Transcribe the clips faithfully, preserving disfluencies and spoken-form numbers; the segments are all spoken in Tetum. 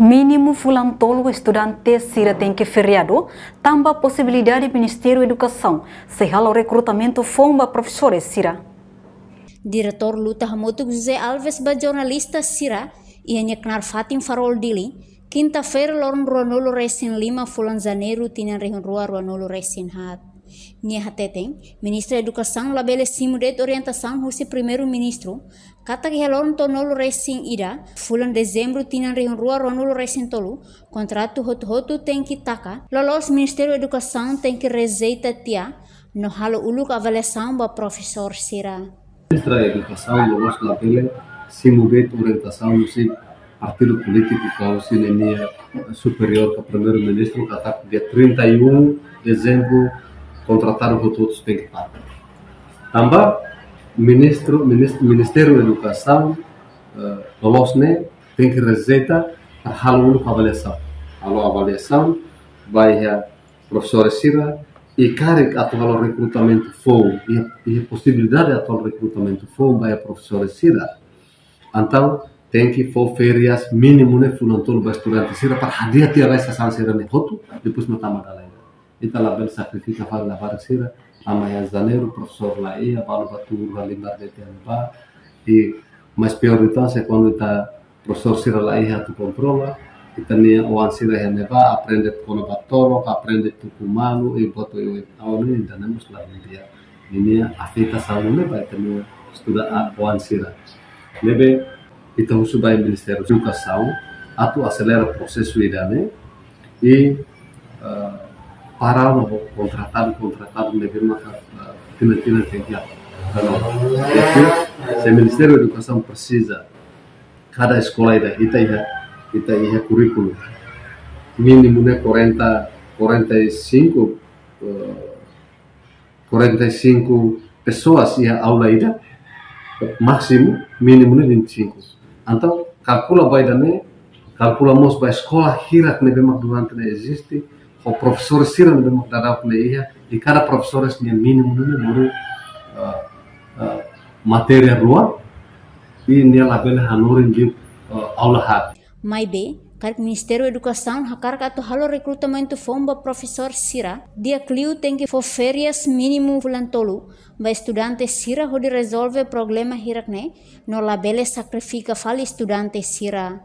Mínimu fulan tolu estudante sira tenke feriadu, tanba posibilidade Ministériu Edukasaun sei halo rekrutamentu foun ba profesores sira. Diretór Luta Hamutuk José Alves ba jornalista sira iha nia knaar fatin Farol Dili, kinta-feira loron ruanulu resin lima fulan Janeiru tinan rihun rua ruanulu resin haat. Nia hateten, Ministru Edukasaun labele simu de'it orientasaun husi Primeiru-Ministru, katak iha loron tolunulu resin ida fulan Dezembru tinan rihun rua ruanulu resin tolu, kontratu hotu-hotu tenke taka, loloos Ministériu Edukasaun tenke rejeita tiha, no halo uluk avaliasaun ba profesór sira. Ministra Edukasaun loloos labele simu de'it orientasaun husi partidu polítiku ka husi ninia superiór ka Primeiru-Ministru katak dia trinta e um Dezembru kontratadu hotu-hotu tenke paga. Tanba Ministru, Minis-, Ministériu Edukasaun, eh, loloos ne'e tenke rejeita para halo uluk avaliasaun. Halo avaliasaun ba iha profesores sira, i karik atu halo rekrutamentu foun, iha, iha posibilidade atu halo rekrutamentu foun ba iha profesores sira. Entaun, tenke fó férias mínimu ne'e fulan tolu ba estudante sira para hadi'a tiha rai sasán sira-ne'e hotu, depois mak tama dala ida. Ita labele sakrifika fali labarik sira, tama iha Janeiru, profesór la iha, balu bá tuur halimar de'it iha ne'ebá, i mais piór de tudo, se kuandu ita profesór sira la iha atu kontrola, ita-nia oan sira iha ne'ebá aprende kona-ba tolok, aprende tuku malu, i buat oioin. Ha'u hanoin ida-ne'e mós la di'ak. Ninia afetasaun ne'e ba ita-nia estuda a-, oan sira. Ne'ebé ita husu ba Ministériu Edukasaun atu aselera prosesu ida-ne'e, i, eh, para no kontratadu, kontratadu ne'ebé maka, eh, tinan-tinan tenke atu. Karena, se Ministériu Edukasaun presiza kada eskola ida, ita iha, ita iha kurríkulu mínimu ne'e quarenta, quarenta e cinco, eh, quarenta e cinco pessoas iha aula ida, másimu, mínimu ne'e vinte e cinco. Entaun, kalkula ba ida-ne'e, kalkula mós ba eskola hirak ne'ebé mak durante ne'e eziste, ho profesór sira ne'ebé mak daudaun ne'e iha, i kada profesór nia mínimu ne'e lori, eh, eh, matéria rua, i nia labele hanorin liu, eh, aula haat. Maibé, karik Ministériu Edukasaun hakarak atu halo rekrutamentu foun ba profesór sira, di'ak liu tenke fó férias mínimu fulan tolu ba estudante sira hodi rezolve problema hirak ne'e, no labele sakrifika fali estudante sira.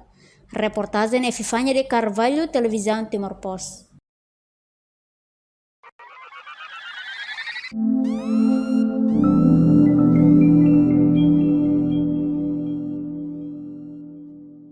Reportajen Epifania de Carvalho, Televizaun Timor Post.